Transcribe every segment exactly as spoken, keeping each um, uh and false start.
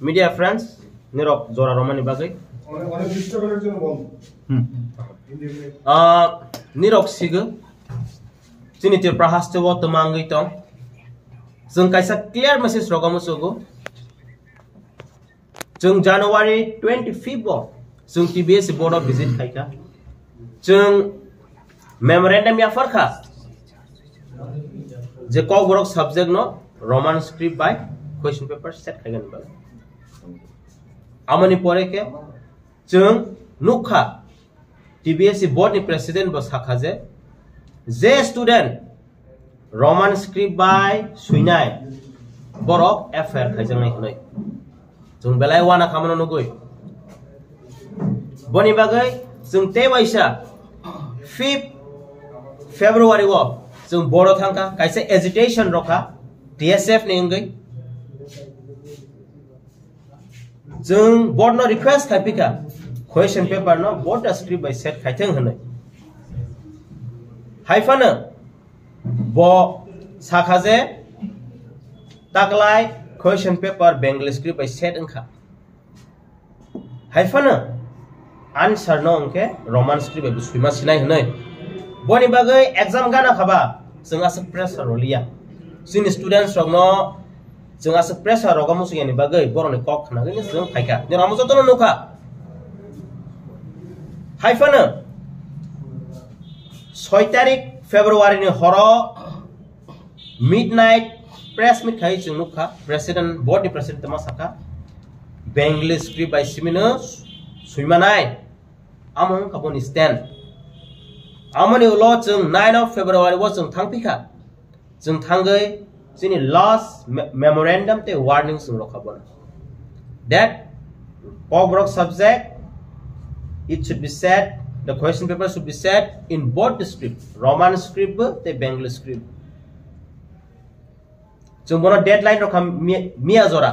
Media friends, nirok jora romani bagwi. অনেক, অনেক ডিস্টার্বেন্সের জন্য বন্ধ। হুম। India. Ah, nirok sigo. Chini Tripura haste o twmangwi tong. Chwng kaisa clear message rogo muchugo. Chwng January twenty-fifth o chwng T B S board o visit khaikha. Chwng memorandum yapharkha je Kokborok subject no Roman script bai question paper set khaigani bagwi. Amoni pore khe chwng nukha T B S board ni president bo sakha je, je student Roman script bai swinai borok F I R khaijaknai hwnwi. Chwng belai wana khamano nugwi. Boni bagwi chwng tei waisa fifth February o chwng board o thangkha, kaisa agitation rokha T S F ni wngwi. Chwng board no request khai phikha, question paper no board da script bai set khai thang hwnwi. Hai phano bo sakha je taklai question paper Bengali script bai set wngkha. Hai phano answer no hwnkhe Roman script bai bo swima sinai hwnwi. Boni bagwi exam gana khaba chwng aswk pressure roliya. Chini students rokno chwng aswk pressure rogo muchung yani bagwi borokni kok khnagwi chwng phaikha. Nirok amo jotono nukha. Hai phano soi tarik February ni horo midnight press meet khai chwng nukha, president, board ni president tama sakha, Bengali script bai simino suimanai, amo wngkha boni stand. Amoni ulo chwng nine of February o chwng thangphikha, chwng thangwi chini last me-, memorandum tei warning chwng rokha bono. That Kokborok subject, it should be set, the question paper should be set in both the script, Roman script bo tei Bengali script. Chwng bono deadline rokha mi-, miya jora.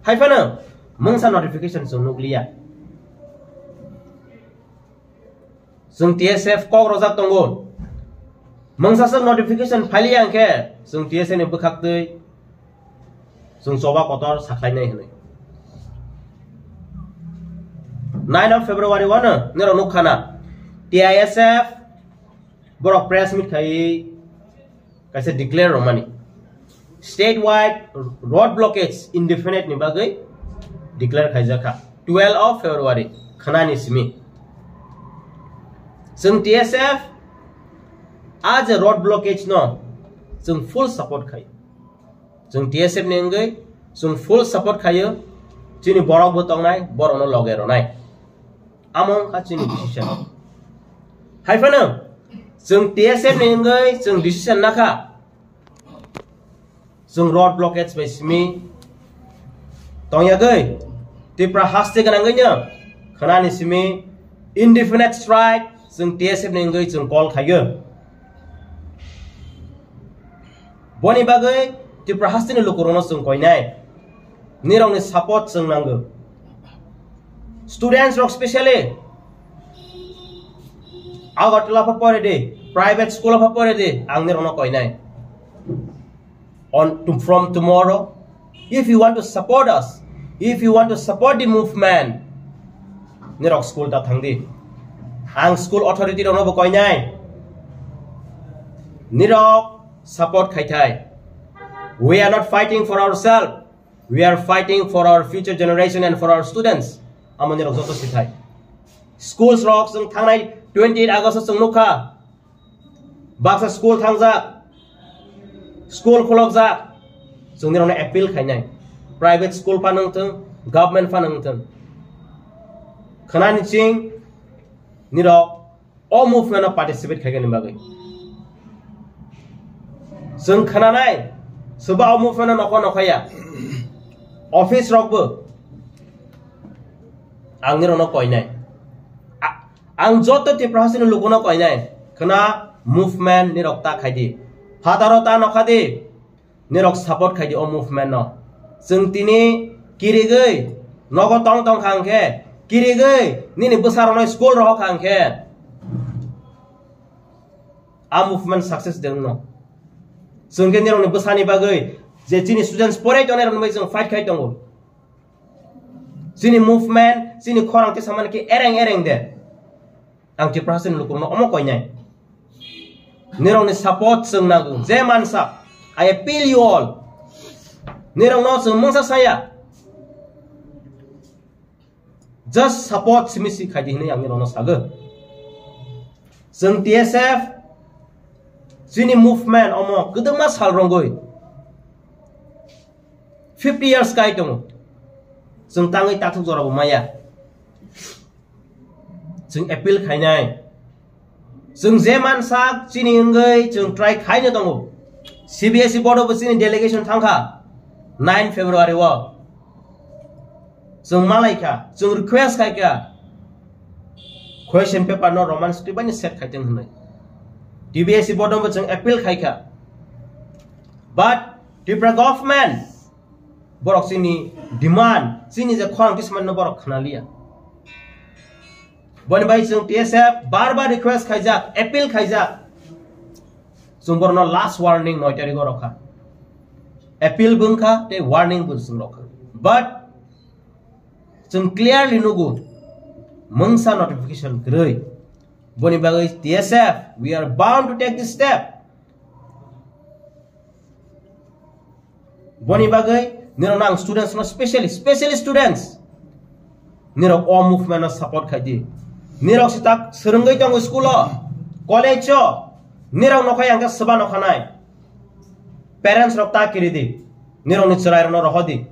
Hai phano mungsa notification chwng nukliya. Chwng T S F kok rojak tongo. Mungsaswk notification phailiya hwnkhe chwng T S F ni bwkhaktwi chwng choba kotor sakhlainai hwnwi. Nine of February o no nirok nukha na T I S F borok press meet khaiwi kaisa declare romani. Statewide road blockage indefinite ni bagwi declare khaijakha twelve of February khnani simi. Chwng T S F a je road blockage no chwng full support khai. Chwng T S F ni wngwi chwng full support khaio. Chini borok bo tongnai, borokno loge ronai. Amo wngkha chini decision. Hai phano chwng T S F ni wngwi chwng decision nakha. Chwng road blockage bai simi tongyagwi Tripura haste gwnangwino khnani simi indefinite strike chwng T S F ni wngwi chwng call khaio. Boni bagwi Tripura hasteni lukurokno chwng koinai. Nirokni support chwng nango. Students rok specially Agartala pha pore di, private school pha pore di, ang nirokno koinai. On to, from tomorrow, if you want to support us, if you want to support the movement, nirok school ta thang di. Ang school authority rokno bo koinai. Nirok support khai thai. We are not fighting for ourselves. We are fighting for our future generation and for our students. Amo nirok joto si thai. Schools rok chwng thangnai twenty eight August o chwng nukha. Baksa school thangjak, school khulokjak, chwng nirokno appeal khainai. Private school phano wngthwng, government phano wngthwng. Khwnani ching nirok o movement o participate khaikani bagwi. Chwng khwnanai, soba o movement o nokho nokhaya. Office rokbo ang nirokno koinai. A-, Ang joto Tripura hasteni lukuno koinai, khwna movement nirok ta khaidi. Phataro ta nokhadi, nirok support khaidi o movement no. Chwng tini kirigwi nogo tong tong kha hwnkhe, kirigwi nini bwsarokno school rohor kha hwnkhe, a movement success de wngno. Chwng khe nirokni bwsani bagwi je chini students porai tongnai rokni bagwi chwng fight khai tongo. Chini movement, chini khorang kisa mani khe ereng ereng de. Ang Tiprasani lukurokno omo koinai. Nirokni support chwng nango. Je mansa, I appeal you all. Nirokno chwng mungsa saya. Just support simi si khaidi hinwi ang nirokno sago. Chwng T S F, chini movement omo kwdwma sal rwngwi fifty years kai tongo. Chwng tangwi tathuk jorabo maya. Chwng appeal khainai. Chwng je mansak chini wngwi chwng try khaino tongo. C B S E board bo chini delegation thangkha nine February o. Chwng malaikha, chwng request khaikha. Question paper no Roman script bai set khaiteng hwnwi. T B S E board bo chwng appeal khaikha. But Tripura government borok chini demand, chini je khorang kisman no borok khna liya. Boni bai chwng T S F bar bar request khaijak, appeal khaijak. Chwng borokno last warning noi tarikh o rokha. Appeal bo wngkha tei warning bo chwng rokha. But chwng clearly nugo mungsa notification kwrwi. Boni bagwi T S F, we are bound to take this step. Boni bagwi nirokno ang students no specially, specially students, nirok o movement no support khai di. Nirok sitak swrwngwi tongo school o, college o, nirok nokhai ang khe swba nokhanai. Parents rok ta kiri di, nirokni chwrai rokno rohor di.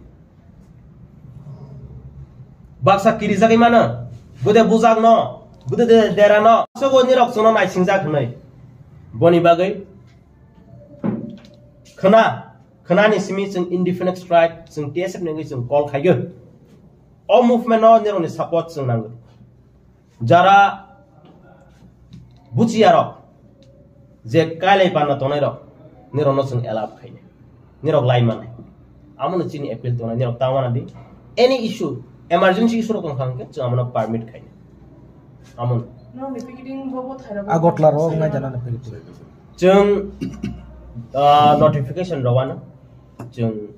Baksa kirijagwi mano, bude bujak no, bude de-, dera no. Sogo nirok chwngno naisingjak hwnwi. Boni bagwi khna, khnani simi chwng indefinite strike, chwng T S F ni wngwi chwng call khaigo. O movement no nirokni support chwng nango. Jara buchiyarok, je kailai panna tongnairok, nirokno chwng allow khainai. Nirok lai manai. Amono chini appeal tongnai, nirok ta wana di. Any issue, emergency issue rok tongkha hwnkhe chwng amono permit khainai. Amono. Norokni picketing bo bo thairok Agotla ro wngnai jana na picketing. Chwng, ah, notification rwano. Chwng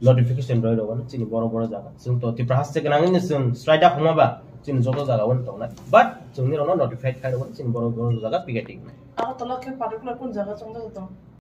notification roi rwano. Chini boro boro jaga. Chwng to Tipra haste gwnangwi no chwng sraida khoma ba. Chini joto jaga wano tongnai. But chwng nirokno notified khai rwano. Chini boro boro jaga picketing nai. Agartala khe particular kun jaga chwng jaga tong?